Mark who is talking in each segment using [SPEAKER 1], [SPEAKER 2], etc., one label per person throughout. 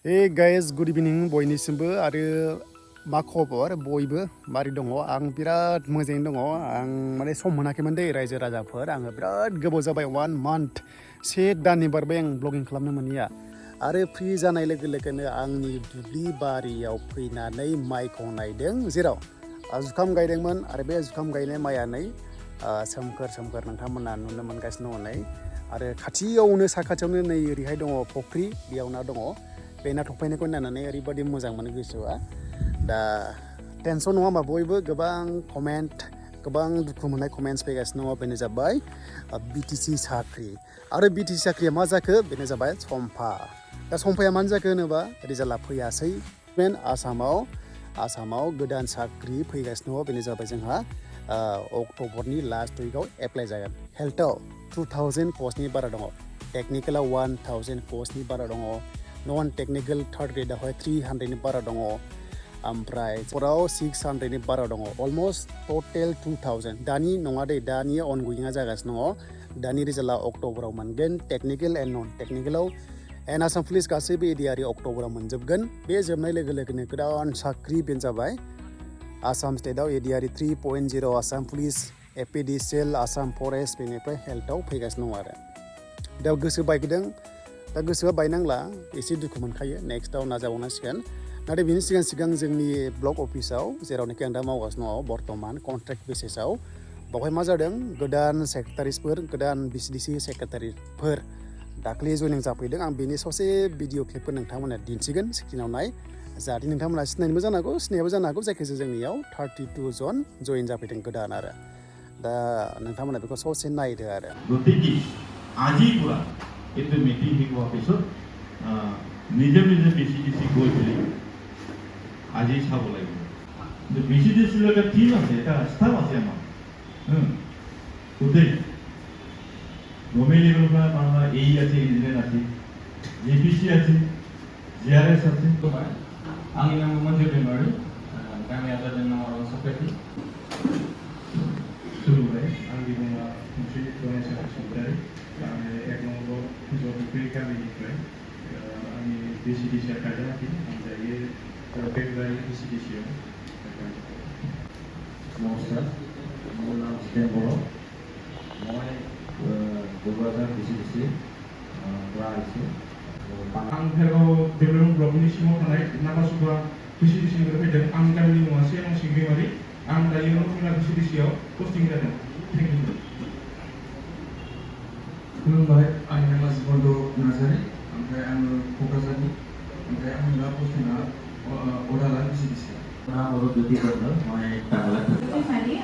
[SPEAKER 1] Hey guys, good evening बयनिसिमबो आरो मा खबर बयबो मारै दङ आं बिराद मोजाङैनो दङ आं माने सम मोनाखैमोन दे रायजो राजाफोर आङो बिराद गोबाव जाबाय 1 month से दाननि बारबाय आं ब्लगिं खालामनो मोनिया आरो फ्रि जानाय लोगो लोगोनो आंनि दुब्लि बारियाव फैनानै माइखौ नायदों जेराव जुखाम गायदोंमोन आरो बे जुखाम गायनाय माइया नै सोमखोर सोमखोर नोंथांमोना नुनो मोनगासिनो दङ नै आरो खाथियावनो साखाथियावनो नै ओरैहाय दङ फख्रि बेयाव ना दङ बे ना थफायनायखौ नायनानै ओरैबादि मोजां मोनो गोसोआ दा टेनसन नङा होमबा बयबो गोबां कमेन्ट गोबां दुखु मोननाय कमेन्ट्स फैगासिनो दङ बेनो जाबाय बिटिसि साख्रि आरो बिटिसि साख्रिया मा जाखो बेनो जाबाय सम्फा दा सम्फाया मानो जाखो होनोबा रिजाल्टआ फैयासै आसामाव गोदान साख्रि फैगासिनो दङ बेनो जाबाय जोंहा अक्ट'बरनि लास्ट उइकआव एप्लाइ जागोन हेल्थआव 2000 पस्टनि बारा दङ टेकनिकेलाव 1000 पस्टनि बारा दङ नन टेक्निकल थार्ड ग्रेडआवहाय 300 नि बारा दङ ओमफ्राय फराव 600 नि बारा दङ अलमस्ट टटेल 2000 दानि नङा दे दानि अनगोयिङा जागासिनो दङ दानि रिजाल्टआ अक्ट'बराव मोनगोन टेक्निकेल एन्ड नन टेक्निकेलाव एन्ड आसाम पुलिस गासैबो एडिआरि अक्ट'बराव मोनजोबगोन बे जोबनाय लोगो लोगोनो गोदान साख्रि बेनो जाबाय आसाम स्टेटआव एडिआरि 3.0 आसाम पुलिस एपिडिसिएल आसाम फरेस्ट बेनिफ्राय हेल्थआव फैगासिनो दङ आरो दा गोसो बायदों दा गोसोआ बायनांला एसे दुखु मोनखायो नेक्स्टआव नाजाबावनांसिगोन नाथाय बिनि सिगां जोंनि ब्लक अफिसाव जेरावनोखि आं दा मावगासिनो दङ बर्तमान कन्ट्रेक्ट बेसिसाव बावहाय मा जादों गोदान सेक्रेटारिसफोर गोदान बिसिडिसि सेक्रेटारिफोर दाख्लै जयनिं जाफैदों आं बेनि ससे भिडिअ क्लिपखौ नोंथांमोना दिन्थिगोन स्क्रिनाव नाय जाहाथे नोंथांमोना सिनायनोबो जानो हागौ सिनायाबो जानो हागौ जायखिजाया जोंनियाव 32 जन जयन जाफैदों गोदान आरो दा नोंथांमोना बेखौ ससे नायदो आरो
[SPEAKER 2] itu meeting di office নিজে BCDC গৈ পেলাই আজি চাব লাগিব যে BCDC লগে টিম আছে এটা স্টাফ আছে আমাৰ গোটেই গভৰ্ণমেণ্ট লেভেলৰ পৰা আমাৰ এই আছে ইঞ্জিনিয়াৰ আছে JPC আছে JRS আছে
[SPEAKER 3] Angin yang Motivational, kami ada dengan orang seperti
[SPEAKER 2] sudah angin yang Motivational kami ek nomor Gr-3 kami ini kami BCDC ada nanti jadi Februari BCDC
[SPEAKER 3] Namaskar, nama saya Bodo, saya Govt BCDC, Gr-3.
[SPEAKER 2] Ang pero develop blog ni simo kanai nama sudah BCDC berbeda ang kami muasi ang sige mari ang dari yang punya BCDC posting ada thank you
[SPEAKER 3] Baik, saya nama Bodo Nazari, saya Phungkha lagi, saya nggak posting udah lagi BCDC. Nah, baru duty betul, saya tanggal.
[SPEAKER 4] Kali,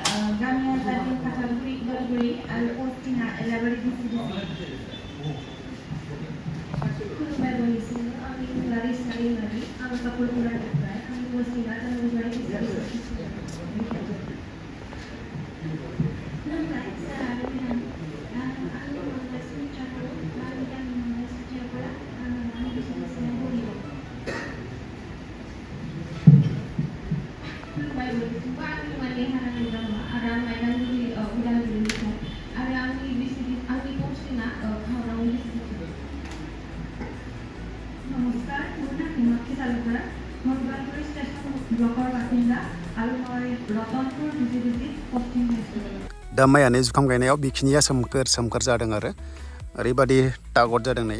[SPEAKER 4] kami tadi kata Gr-3 ada posting elaborate BCDC. Lari ang kapuluran ang posting ang elaborate BCDC. Namaskar,
[SPEAKER 1] दा माइयानो जुखाम गायनायाव बेखिनिया सोमखोर जादों आरो ओरैबादि टागट जादों नै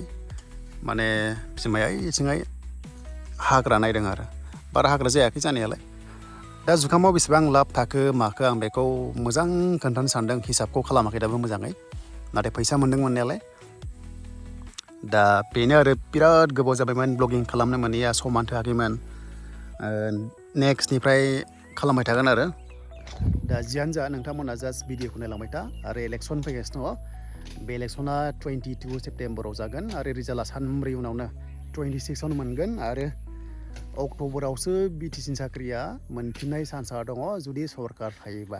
[SPEAKER 1] माने बिमाया इथिंहाय हाग्रा नायदों आरो बारा हाग्रा जायाखै जानायालाय दा जुखामाव बेसेबां लाब थाखो माखो आं बेखौ मोजां खोन्थानो सानदों हिसाबखौ खालामाखै दाबो मोजाङै नाथाय फैसा मोनदों मोननायालाय दा बेनो आरो बिराद गोबाव जाबायमोन ब्लगिं खालामनो मोनैया समान थोआखैमोन नेक्स्टनिफ्राय खालामबाय थागोन आरो दा जियानो जा नोंथांमोना जास्ट भिडिअखौ नायलांबाय था आरो इलेक्सन फैगासिनो दङ बे इलेक्सना 22 सेप्तेम्बराव जागोन आरो रिजाल्टआ सानब्रै उनावनो 26आवनो मोनगोन आरो अक्ट'बरावसो बिटिसि साख्रिया मोनफिननाय चान्सआ दङ जुदि सरकार थायोबा